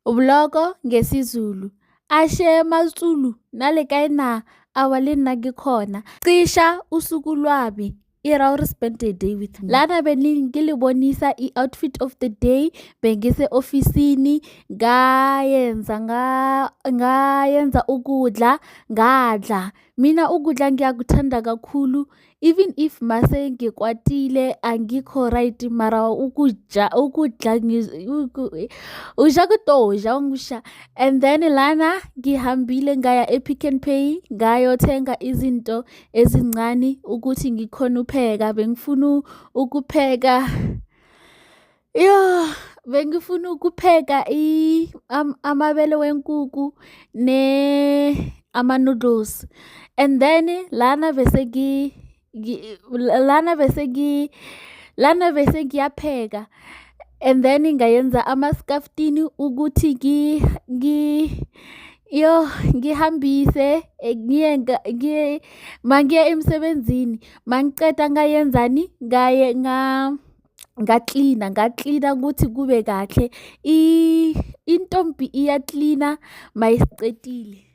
Vlog ngesiZulu. Ashe maZulu nale kae na? Awa le nna ke khona. Cisha usuku lwami. I-Rauri spent a day with me. Lana bengilibonisa i-outfit of the day. Bengise ofisini ngayenza ngayenza ukudla ngadla. Mina ukudla ngiyakuthanda kakhulu, even if mase ngikwatile, angikho right, mara ukudla, ukudla uja kutoja ngisha. And then lana ngihambile ngaya e-Pick n Pay, ngayothenga izinto ezincane ukuthi ngikhone upheka. Bengifuna ukupheka, yo, bengifuna ukupheka amabele wenkukhu ne ama-noodles. And then lana bese ngiyapheka and then ngayenza amaskaftini ukuthi ngi yo ngihambise ngiye ngiye mangiya emsebenzini. Mangiceda ngayenzani? Ngaye ngaklina, ngaklina ukuthi kube kahle. Intombi iyaklina mayisicedile.